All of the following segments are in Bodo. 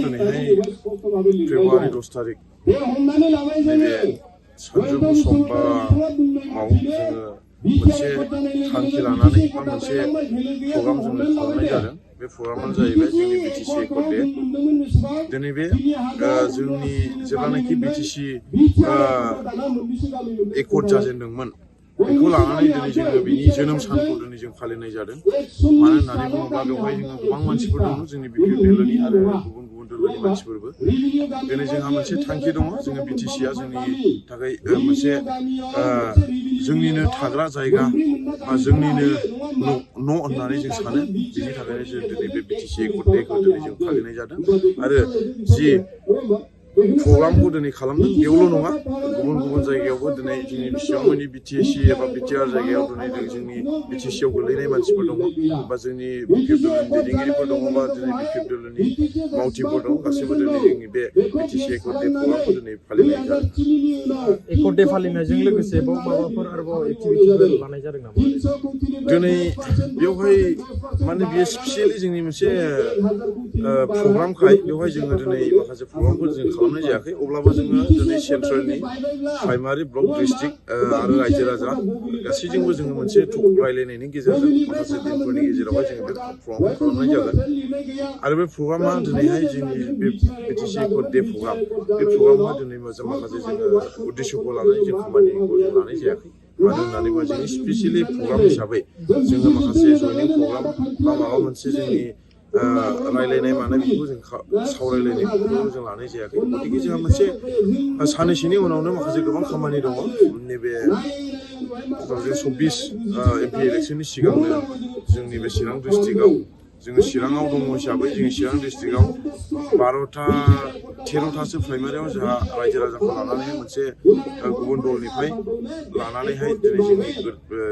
दिनैहाय फेब्रुवारि 10 तारिख नैबे सानजौफु सम बा माव जोङो मोनसे थांखि लानानै बा मोनसे प्रग्राम जोङो खालामनाय जादों। बे प्रग्रामानो जाहैबाय जोंनि बिटिसि एकर्ड डे। दिनै बे जोंनि जेब्लानाखि बिटिसि एकर्ड जाजेनदोंमोन बेखौ लानानै दिनै जोङो बिनि जोनोम सानखौ दिनै जों फालिनाय जादों। मानो होननानै बुङोब्ला बेवहाय जोङो गोबां मानसिफोर दङ जोंनि बिपिएफ दोलोनि आरो गुबुन गुबुन दोलोनि मानसिफोरबो। दिनै जोंहा मोनसे थांखि दङ, जोङो बिटिसिआ जोंनि थाखाय मोनसे जोंनिनो थाग्रा जायगा बा जोंनिनो न' होननानै जों सानो। बिनि थाखायनो जों दिनै बे बिटिसि एकर्ड डेखौ दिनै जों फालिनाय जादों। आरो जि प्रग्रामखौ दिनै खालामदों बेयावल' नङा, गुबुन गुबुन जायगायावबो दिनै जोंनि बेसेबांमानि बिटिसि एबा बिटिआर जायगायाव दिनै जोंनि बिटिसिआव गोलैनाय मानसिफोर दङ बा जोंनि बिपिएफ दोलोनि दैदेनगिरिफोर दङ बा दिनै बिपिएफ दोलोनि मावथिफोर दं। गासैबो दिनै जोंनि बे बिटिसि एकर्ड डे प्रग्रामखौ दिनै फालिनाय जादों। एकर्ड डे फालिनायजों लोगोसे माबाफोर आरोबाव एक्टिभिटिफोर लानाय जादों नामा? दिनै बेवहाय माने बेयो स्पेसियेलि जोंनि मोनसे प्रग्रामखाय बेवहाय जोङो दिनै माखासे प्रग्रामफोर जों खालामनाय जायाखै। अब्लाबो जोङो दिनै सेन्ट्रेलनि प्राइमारि ब्लक डिस्ट्रिक्ट आरो रायजो राजा गासैजोंबो जोङो मोनसे रायलायनायनि गेजेरजों माखासे दिनफोरनि गेजेरावहाय जोङो बे प्रग्रामखौ खालामनाय जागोन। आरो बे प्रग्रामा दिनैहाय जोंनि बे बिटिसि एकर्ड डे प्रग्राम, बे प्रग्रामा दिनै माखासे जोङो उद्देश्यखौ लानानै जों खामानिखौ जों लानाय जायाखै। मानो होननानै बुङोब्ला जोंनि स्पेसियेलि प्रग्राम हिसाबै जोङो माखासे जयनिं प्रग्राम बा माबा मोनसे जोंनि रायलायनाय मानाय बेखौ जों सावरायलायनायखौ जों लानाय जायाखै। गतिके जोंहा मोनसे साननैसोनि उनावनो माखासे गोबां खामानि दङ। नैबे 2024 एमपि इलेक्सननि सिगांनो जोंनि बे चिरां डिस्ट्रिक्टआव जोङो चिराङाव दङ हिसाबै जोंनि चिरां डिस्ट्रिक्टआव 13थासो प्राइमारियाव जोंहा रायजो राजाखौ लानानै मोनसे गुबुन दलनिफ्राय लानानैहाय दिनै जोंनि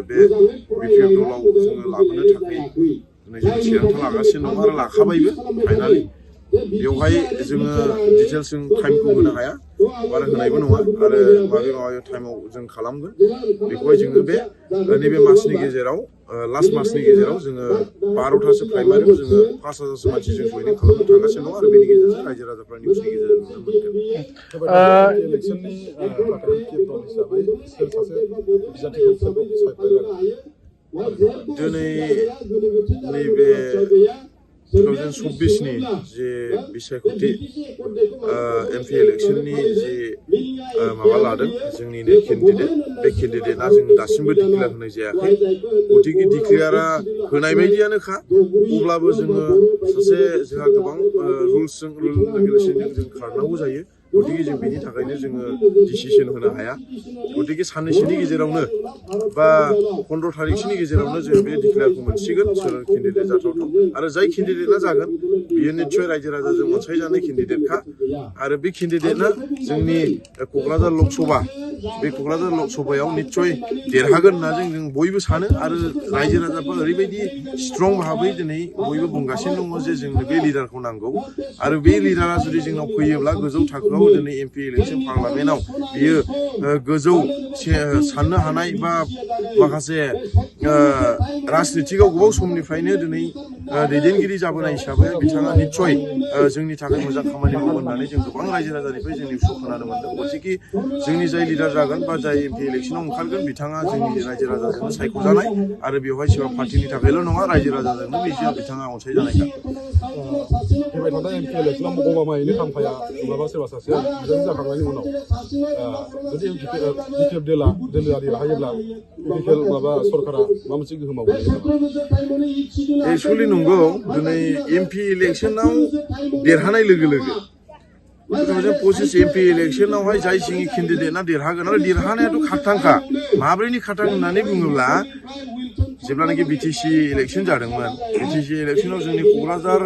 बे बिपिएफ दलाव जोङो लाबोनो थाखाय दिनै जों थिरांथा लागासिनो दं आरो लाखाबायबो फाइनालि। बेवहाय जोङो डिटेल्स जों टाइमखौ होनो हाया, बारा होनायबो नङा आरो माबे टाइमाव जों खालामगोन बेखौहाय जोङो बे नैबे मासनि गेजेराव लास्ट मासनि गेजेराव जोङो 12थासो प्राइमारियाव जोङो 5000सो मानसि जों जयनिं खालामनो थांगासिनो दं आरो बेनि गेजेरजों रायजो राजाफ्रा निउसनि गेजेरजों नुनो मोनगोन। इलेक्सननि थाखाय केप्टन हिसाबै सोर सासे बिजाथिखौ सायख'गोन? दिनै नैबे 2024 नि जे बिसायख'थि एमपि इलेक्सननि जे माबा लादों जोंनिनो केन्डिडेट, बे केन्डिडेटआ जों दासिमबो डिक्लेयार होनाय जायाखै। गतिके डिक्लेयारा होनाय बायदियानोखा, अब्लाबो जोङो जोंहा गोबां रुल रेगुलेसनजों जों खारनांगौ जायो। गतिके जों बेनि थाखायनो जोङो डिसिसन होनो हाया। गतिके साननैसोनि गेजेरावनो बा 15 तारिखसोनि गेजेरावनो जों बे डिक्लेयारखौ मोनसिगोन सोर केन्डिडेट जाथावथाव। आरो जाय केन्डिडेटआ जागोन बियो निस्सय रायजो राजाजों अनसायजानाय केन्डिडेटखा आरो बे केन्डिडेटआ जोंनि क'क्राझार लकसभा, बे क'क्राझार लकसभायाव निस्सय देरहागोन होनना जों बयबो सानो आरो रायजो राजाफ्रा ओरैबायदि स्ट्रं भाबै दिनै बयबो बुंगासिनो दङ जे जोंनो बे लिडारखौ नांगौ आरो बे लिडारा जुदि जोंनाव फैयोब्ला गोजौ थाखोआव दिनै एमपि इलेक्सन पार्लामेन्टआव बियो गोजौ साननो हानाय बा माखासे राजनितिकआव गोबाव समनिफ्रायनो दिनै दैदेनगिरि जाबोनाय हिसाबै बिथाङा निस्सय जोंनि थाखाय मोजां खामानि मावगोन होननानै जों गोबां रायजो राजानिफ्राय जों निउसखौ खोनानो मोनदों। गतिके जोंनि जाय लिडार जागोन बा जाय एमपि इलेक्सनाव ओंखारगोन बिथाङा जोंनि रायजो राजाजोंनो सायख'जानाय आरो बेवहाय सोरबा पार्टिनि थाखायल' नङा, रायजो राजाजोंनो निजे बिथाङा अनसायजानायखा। फैबाय थानाय एमपि इलेक्सनाव गमामायैनो खामफाया नङाबा सोरबा सासे बिजाथि जाखांनायनि उनाव जुदि बिपिएफ दोलोआ देरहायोब्ला बिपिएफ माबा सरकारा माबा मोनसे गोहोमाव गोलैगोन नामा? एक्सुवेलि नंगौ, दिनै एमपि इलेक्सनाव देरहानाय लोगो लोगो 2025 एमपि इलेक्सनावहाय जाय जोंनि केन्डिडेटआ देरहागोन आरो देरहानायाथ' खाथांखा। माब्रैनि खाथां होननानै बुङोब्ला जेब्लानाखि बिटिसि इलेक्सन जादोंमोन, बिटिसि इलेक्सनाव जोंनि क'क्राझार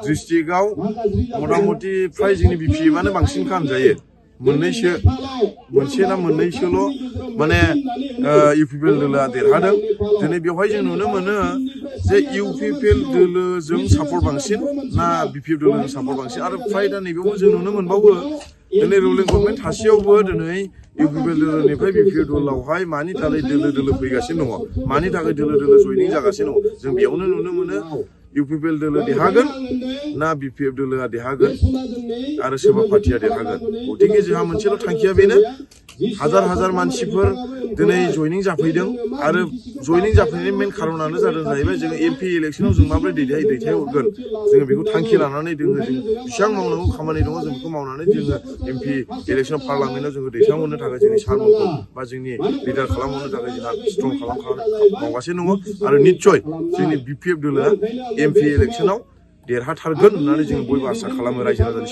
डिस्ट्रिक्टआव मथा मथि फ्राय जोंनि बिपिएफआनो बांसिनखा होनजायो। मोनसे ना मोननैसोल' माने इउपिपिएल दोलोआ देरहादों। दिनै बेवहाय जों नुनो मोनो जे इउपिपिएल दोलोजों सापर्ट बांसिन ना बिपिएफ दोलोजों सापर्ट बांसिन आरो फ्राय दा नैबेयावबो जों नुनो मोनबावो दिनै रुलिं गभर्नमेन्ट थासेयावबो दिनै इउपिपिएल दोलोनिफ्राय बिपिएफ दोलोआवहाय मानि थाखाय दोलो फैगासिनो दङ, मानि थाखाय दोलो जयनिं जागासिनो दङ। जों बेयावनो नुनो मोनो UPPL दोलो देरहागोन ना BPF दोलोआ देरहागोन आरो सोरबा पार्टिया देरहागोन गतिके जोंहा मोनसेल' थांखिया बेनो हाजार हाजार मानसिफोर दिनै जयनिं जाफैदों आरो जयनिं जाफैनायनि मेन खारनानो जादों जाहैबाय जोङो MP इलेक्सनाव जों माबोरै दैथायहरगोन जोङो बेखौ थांखि लानानै जों बेसेबां मावनांगौ खामानि दङ जों बेखौ मावनानै जोङो MP इलेक्सनाव पार्लामेन्टआव जोङो दैथायहरनो थाखाय जोंनि सारमोनखौ बा जोंनि लिडार खालामहरनो थाखाय जोंहा स्ट्रं मावगासिनो दङ आरो निस्सय जोंनि BPF दोलोआ MP इलेक्सनाव देरहाथारगोन होननानै जों बयबो आसा खालामो रायजो राजानि